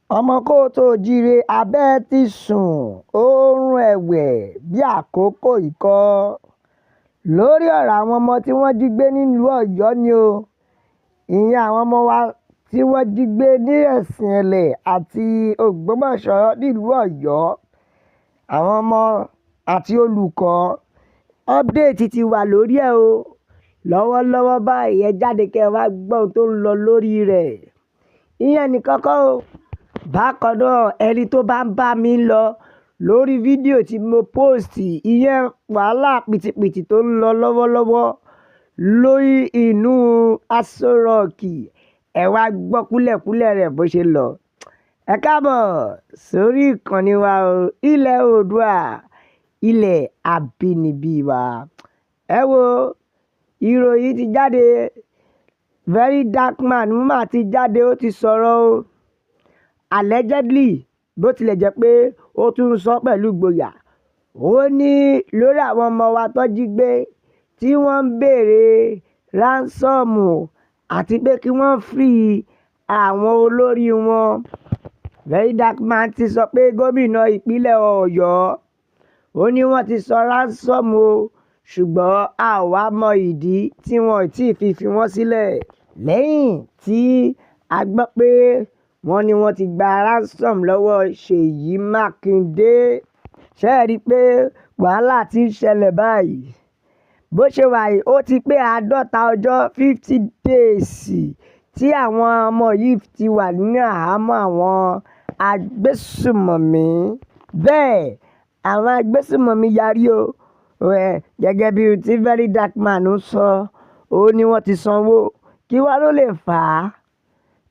Ọmọ káàárọ̀ oòjíire, abẹ́ ẹ ti sun oorun ẹ̀wẹ́ bíi àkókò ikọ̀ lórí ọ̀rọ̀ àwọn ọmọ tí wọ́n jí gbé nílùú Ọ̀yọ́ ni o. Ìyẹn àwọn ọmọ wa tí wọ́n jí gbé ní Ẹ̀sìn-ẹ̀lẹ̀ àti Ògbómọ̀ṣọ́ nílùú Ọ̀yọ́. Àwọn ọmọ àti olùkọ́, update ti wà lórí ẹ̀ o. Lọ́wọ́lọ́wọ́ báyìí, ẹ jáde kí ẹ wá gbọ́ ohun tó ń lọ lórí rẹ̀. Ìyẹn nìkan kọ́ o. Bákan náà, ẹni tó bá ń bá mi lọ lórí fídíò tí mo post, ìyẹn wàhálà pìtìpìtì tó ń lọ lọ́wọ́lọ́wọ́ lórí inú Aso Rock, ẹ wá gbọ́ kúlẹ̀kúlẹ̀ rẹ̀ bó ṣe lọ. Ẹ káàbọ̀ sórí ìkànnì wa o, ilẹ̀ Oòduà, ilẹ̀ abínibí wa. Ẹ wo, ìròyìn ti jáde. Very Dark Man mà ti jáde, ó ti sọ̀rọ̀ o. Allegedly, bó tilẹ̀ jẹ́ pé ó tún ń sọ pẹ̀lú ìgboyà. Ó ní lórí àwọn ọmọ wa tó jí gbé tí wọ́n ń béèrè ransom àti pé kí wọ́n free àwọn olórí wọn. Very Dark Man ti sọ pé gómìnà ìpínlẹ̀ Ọ̀yọ́, ó ní wọ́n ti san ransom o, ṣùgbọ́n a ò wá mọ ìdí tí wọ́n ò tí fi wọ́n sílẹ̀. Lẹ́yìn tí a gbọ́ pé wọ́n ní wọ́n ti gba ransom lọ́wọ́ Ṣèyí Mákindé. Ṣé ẹ rí i pé wàhálà tí ń ṣẹlẹ̀ báyìí? Bó ṣe wà yìí, ó ti pé 50 ọjọ́, 50 days, tí àwọn ọmọ yìí ti wà nínú àhámọ́ àwọn agbésùmọ̀mí. Bẹ́ẹ̀ àwọn agbésùmọ̀mí yarí o. Gẹ́gẹ́ bí tí Very Dark Man ń sọ, ó ní wọ́n ti sanwó. Kí wá ló lè fà á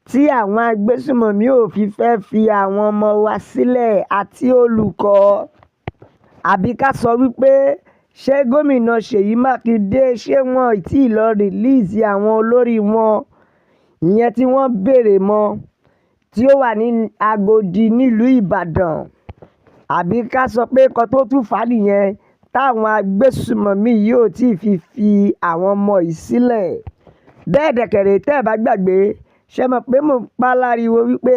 tí àwọn agbésùmọ̀mí ò fi fẹ́ fi àwọn ọmọ wa sílẹ̀ àti olùkọ́? Àbí ká sọ wípé ṣé Gómìnà Ṣèyí Mákindé, ṣé wọn ò tí ì lọ release àwọn olórí wọn, ìyẹn tí wọ́n béèrè mọ́, tí ó wà ní Agodi nílùú Ìbàdàn? Àbí ká sọ pé nǹkan tó tún fà á nìyẹn táwọn agbésùmọ̀mí yìí ò tí ì fi àwọn ọmọ yìí sílẹ̀? Bẹ́ẹ̀ dẹ̀kẹ̀rẹ̀, tẹ́ ẹ bá gbàgbé, ṣé mọ̀ pé mò ń pa láriwo wípé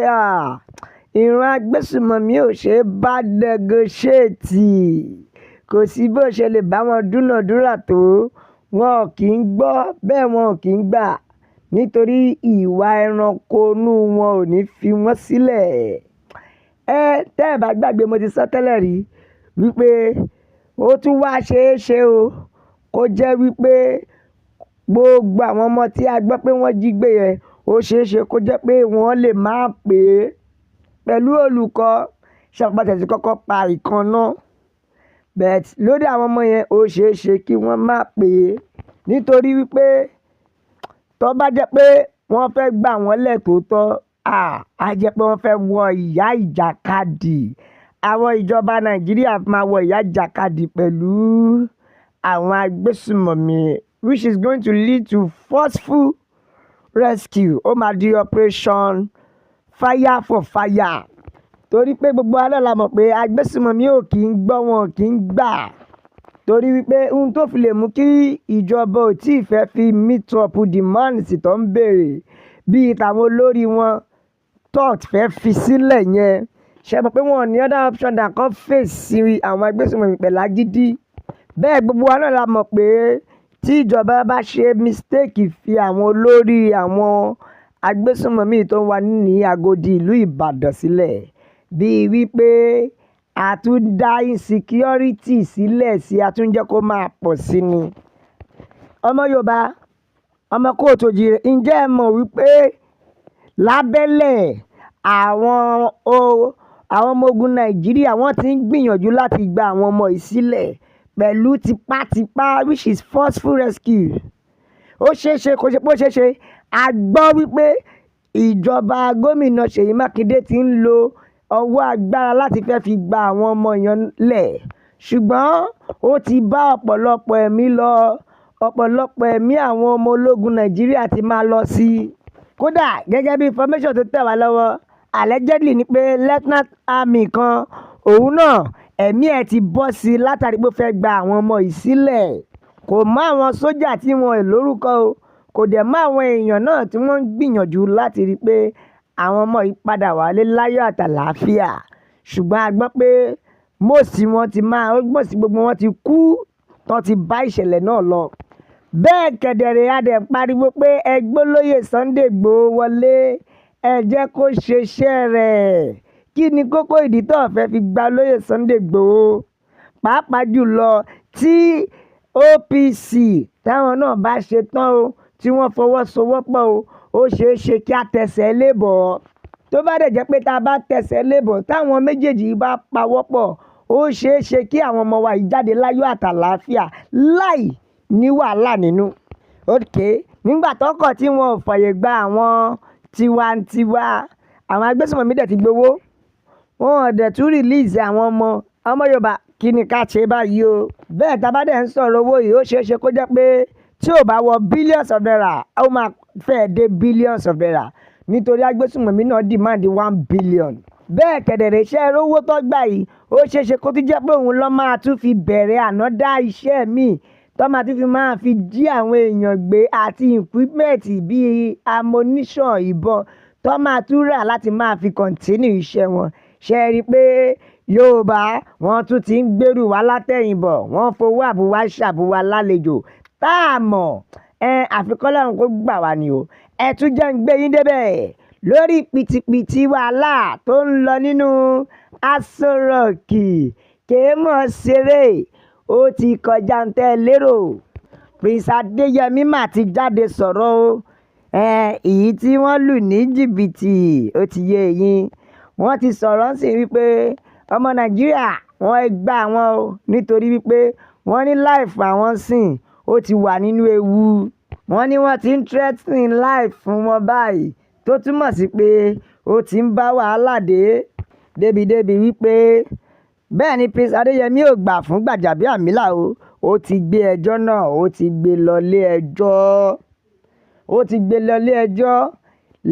ìran agbésùmọ̀mí ò ṣe é bá negotiate? Kò sí bó ṣe lè bá wọn dúnàádúrà tó, wọn ò kì í gbọ́, bẹ́ẹ̀ wọn ò kì í gbà, nítorí ìwà ẹranko inú wọn ò ní fi wọ́n sílẹ̀. Ẹ tẹ́ ẹ bá gbàgbé, mo ti sọ tẹ́lẹ̀ rí wípé ó tún wá ṣeé ṣe o, kó jẹ́ wípé gbogbo àwọn ọmọ tí a gbọ́ pé wọ́n jí gbé yẹn, ó ṣeé ṣe kó jẹ́ pé wọ́n lè máa pè é pẹ̀lú olùkọ́. Ṣàpàtẹ̀ tí kọ́kọ́ pa ìkan náà, but lórí àwọn ọmọ yẹn, ó ṣeé ṣe kí wọ́n má pè é, nítorí wípé tó bá jẹ́ pé wọ́n fẹ́ gbà wọ́n lẹ̀ tóótọ́, á jẹ́ pé wọ́n fẹ́ wọ ìyá ìjàkadì. Àwọn ìjọba Nàìjíríà máa wọ ìyá ìjàkadì pẹ̀lú àwọn agbésùmọ̀mí, which is going to lead to forceful rescue. Ó máa di operation fire for fire, torí pé gbogbo wa náà la mọ̀ pé agbésùmọ̀mí ò kí ń gbọ́, wọn ò kí ń gbà, torí wípé ohun tó fi lè mú kí ìjọba ò tí ì fẹ́ fi meet up demands tó ń béèrè, bíi tàwọn olórí wọn tó fẹ́ fi sílẹ̀ yẹn, ṣe mọ̀ pé wọn ò ní other option than kó fèsì àwọn agbésùmọ̀mí pẹ̀lú agídí. Bẹ́ẹ̀ gbogbo wa náà la mọ̀ pé tí ìjọba bá ṣe mistake fi àwọn olórí àwọn agbésùmọ̀mí tó wà ní Agodi ìlú Ìbàdàn sílẹ̀, bíi wípé a tún dá insecurity sílẹ̀ sí, a tún jẹ́ kó máa pọ̀ sí ni. Ọmọ Yorùbá, ọmọ káàárọ̀ oòjíire, ǹjẹ́ ẹ mọ̀ wípé lábẹ́lẹ̀ àwọn ọmọ ogun Nàìjíríà, wọ́n ti ń gbìyànjú láti gba àwọn ọmọ yìí sílẹ̀ pẹ̀lú tipátipá, which is forceful rescue? Ó ṣeé ṣe kó ṣe pé ó ṣeé ṣe. A gbọ́ wípé ìjọba Gómìnà Ṣèyí Mákindé ti ń lo ọwọ́ agbára láti fẹ́ fi gba àwọn ọmọ yẹn lẹ̀, ṣùgbọ́n ó ti bá ọ̀pọ̀lọpọ̀ ẹ̀mí lọ. Ọ̀pọ̀lọpọ̀ ẹ̀mí àwọn ọmọ ológun Nàìjíríà ti máa lọ sí i. Kódà, gẹ́gẹ́ bí information tó tẹ̀ wá lọ́wọ́, allegedly ni pé lieutenant army kan, òun náà ẹ̀mí ẹ̀ ti bọ́ sí i látàrí pé ó fẹ́ gba àwọn ọmọ yìí sílẹ̀. Kò mọ àwọn sójà tí wọn ò lórúkọ o, kò dẹ̀ mọ́ àwọn èèyàn náà tí wọ́n ń gbìyànjú láti rí i pé Àwọn ọmọ yìí padà wálé láyọ̀ àtàlàáfíà, ṣùgbọ́n a gbọ́ pé most wọn ti máa, most gbogbo wọn ti kú tán ti bá ìṣẹ̀lẹ̀ náà lọ. Bẹ́ẹ̀ kẹ̀dẹ̀rẹ̀, a dẹ̀ pariwo pé ẹ gbólóyè Sunday Igboho wọlé, ẹ jẹ́ kó ṣeṣẹ́ rẹ̀. Kí ni kókó ìdí tó fẹ́ fi gba olóyè Sunday Igboho? Pàápàá jùlọ tí OPC táwọn náà bá ṣe tán o, tí wọ́n fọwọ́sowọ́pọ̀ o, ó ṣeé ṣe kí a tẹsẹ̀ lébọ̀. Tó bá dẹ̀ jẹ́ pé tá a bá tẹsẹ̀ lébọ̀, táwọn méjèèjì bá pawọ́pọ̀, ó ṣeé ṣe kí àwọn ọmọ wa yìí jáde láyọ̀ àtàlàáfíà láì ní wàhálà nínú. Okay, nígbà tọkọ̀ tí wọn ò fààyè gba àwọn tiwantiwa, àwọn agbésùnmọ̀mí dẹ̀ ti gbowó, wọn ò dẹ̀ tún release àwọn ọmọ ọmọ Yorùbá. Kí ni ká ṣe báyìí o? Bẹ́ẹ̀ tá a bá dẹ̀ ń sọ̀rọ̀ owó yìí, ó ṣeé ṣe kó jẹ́ pé tí ò bá wọ billions of naira, ó máa fẹ́ẹ̀ dé billions of naira, nítorí agbésùnmọ̀mí náà demand 1 billion. Bẹ́ẹ̀ kẹ̀dẹ̀rẹ̀, iṣẹ́ rówó tó gbà yìí, ó ṣeé ṣe kó tún jẹ́ pé òun lọ́ máa tún fi bẹ̀rẹ̀ another iṣẹ́ míì tó máa tún fi máa fi jí àwọn èèyàn gbé, àti equipment bíi ammunition, ìbọn tó máa tún rà láti máa fi continue iṣẹ́ wọn. Ṣe rí i pé Yorùbá wọ́n tún ti ń gbèrú wá látẹ̀yìnbọ̀, wọ́n fowó àbúwá ṣàbúwá lálejò tá a mọ̀ ẹ, àfikọ́lọ́run kó gbà wá ni o. Ẹ tún jẹ́ ń gbé yín débẹ̀ lórí pìtìpìtì wàhálà tó ń lọ nínú Aso Rock. Kèémọ̀ ṣeré, ó ti kọjá ń tẹ́ lérò. Prince Adéyẹmí mà ti jáde sọ̀rọ̀ o. Èyí tí wọ́n lù ní jìbìtì, ó ti yé eyín. Wọ́n ti sọ̀rọ̀ sí wípé ọmọ Nàìjíríà wọ́n gbà wọ́n o, nítorí wípé wọ́n ní life àwọn sìn ó ti wà nínú ewu. Wọ́n ní wọ́n ti ń threatening life fún wọn báyìí, tó túmọ̀ sí pé ó ti ń bá wàhálà dé débìdébì wípé bẹ́ẹ̀ ni Prince Adéyẹmí ò gbà fún Gbàjàbíàmílà o. Ó ti gbé ẹjọ́ náà, ó ti gbé lọ ilé ẹjọ́, ó ti gbé lọ ilé ẹjọ́.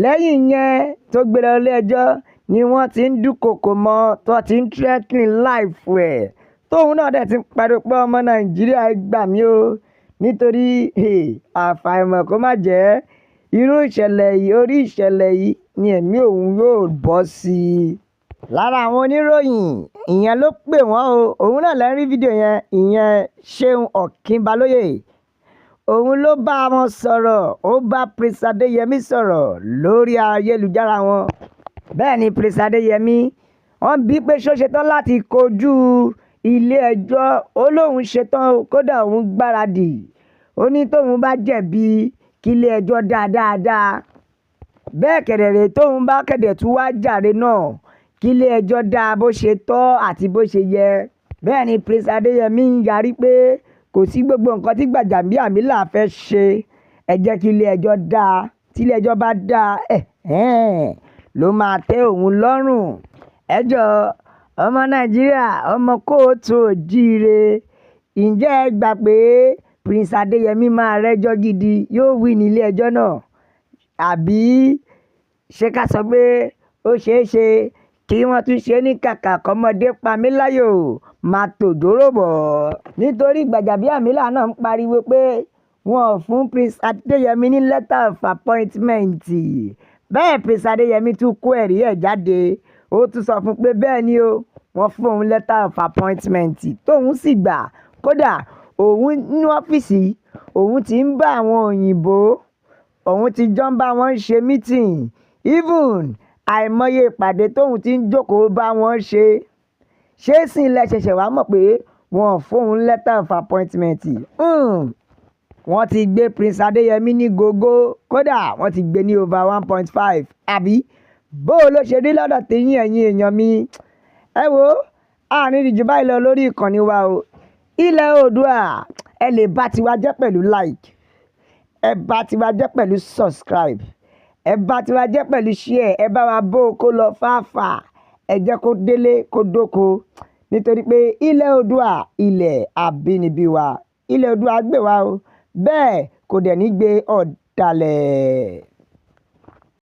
Lẹ́yìn yẹn tó gbé lọ ilé ẹjọ́ ni wọ́n ti ń dúnkokò mọ́, tó ti ń threatening life ẹ̀, tóun náà dẹ̀ ti ń pariwo pé ọmọ Nàìjíríà, ẹ gbà mí o, nítorí àfàìmọ̀ kó má jẹ́ irú ìṣẹ̀lẹ̀ yìí, orí ìṣẹ̀lẹ̀ yìí ni ẹ̀mí òun yóò bọ́ sí i. Lára àwọn oníròyìn ìyẹn ló pè wọ́n o. Òun náà lẹ́ ń rí fídíò yẹn, ìyẹn Ṣeun Ọ̀kínbalóyè. Òun ló bá wọn sọ̀rọ̀, ó bá Prince Adéyẹmí sọ̀rọ̀ lórí ayélujára wọn. Bẹ́ẹ̀ ni Prince Adéyẹmí, wọ́n bí pé ṣó ṣetán láti kojú ilé ẹjọ́. Ó lóun ṣetán, kódà òun gbáradì. Ó ní tóun bá jẹ̀bi, kí ilé ẹjọ́ dá dáadáa. Bẹ́ẹ̀ kẹ̀dẹ̀rẹ̀, tóun bá kẹ̀dẹ̀ tún wá jàre náà, kí ilé ẹjọ́ dá bó ṣe tọ́ àti bó ṣe yẹ. Bẹ́ẹ̀ ni Prince Adéyẹmí ń yarí pé kò sí gbogbo nǹkan tí Gbàjàbíàmílà fẹ́ ṣe, ẹ jẹ́ kí ilé ẹjọ́ dá. Tí ilé ẹjọ́ bá dá ẹ̀ ló máa tẹ́ òun lọ́rùn. Ẹ jọ̀ọ́, ọmọ Nàìjíríà, ọmọ káàárọ̀ oòjíire, ǹjẹ́ ẹ gbà pé Prince Adéyẹmí máa rẹ́jọ́ gidi, yóò win ní ilé ẹjọ́ náà? Àbí ṣé ká sọ pé ó ṣeé ṣe kí wọ́n tún ṣe ní kàkà kọ́mọdé pa mí láyò máa tòjóró bọ̀? Nítorí Gbàjàbíàmílà náà ń pariwo pé wọn ò fún Prince Adéyẹmí ní letter of appointment. Bẹ́ẹ̀ Prince Adéyẹmí tún kó ẹ̀rí ẹ̀ jáde. Ó tún sọ fún pé bẹ́ẹ̀ ni o, wọ́n fún òun letter of appointment, tóun sì gbà. Kódà òun ní ọ́fíìsì, òun ti ń bá àwọn òyìnbó, òun ti jọ ń bá wọn ṣe meeting, even àìmọye ìpàdé tóun ti ń jókòó bá wọn ṣe. Ṣé sì ilẹ̀ ṣẹ̀ṣẹ̀ wá mọ̀ pé wọn ò fún òun letter of appointment? Wọ́n ti gbé Prince Adéyẹmí ní gógó, kódà wọ́n ti gbé ní over 1.5. Àbí bó ló ṣe rí lọ́dọ̀ tẹ̀yìn, ẹ̀yin èèyàn mi? Ẹ wo, àárín ìjù báyìí lọ lórí ìkànnì wa o, Ilẹ̀ Oòduà. Ẹ lè bá tiwa jẹ́ pẹ̀lú like, ẹ bá tiwa jẹ́ pẹ̀lú subscribe, ẹ bá tiwa jẹ́ pẹ̀lú share. Ẹ bá wa bó o kó lọ fàáfàá, ẹ jẹ́ kó délé kó dóko, nítorí pé Ilẹ̀ Oòduà, ilẹ̀ àbínibí wa, Ilẹ̀ Oòduà gbè wá o, bẹ́ẹ̀ kò dẹ̀ ní gbé ọ̀dàlẹ̀.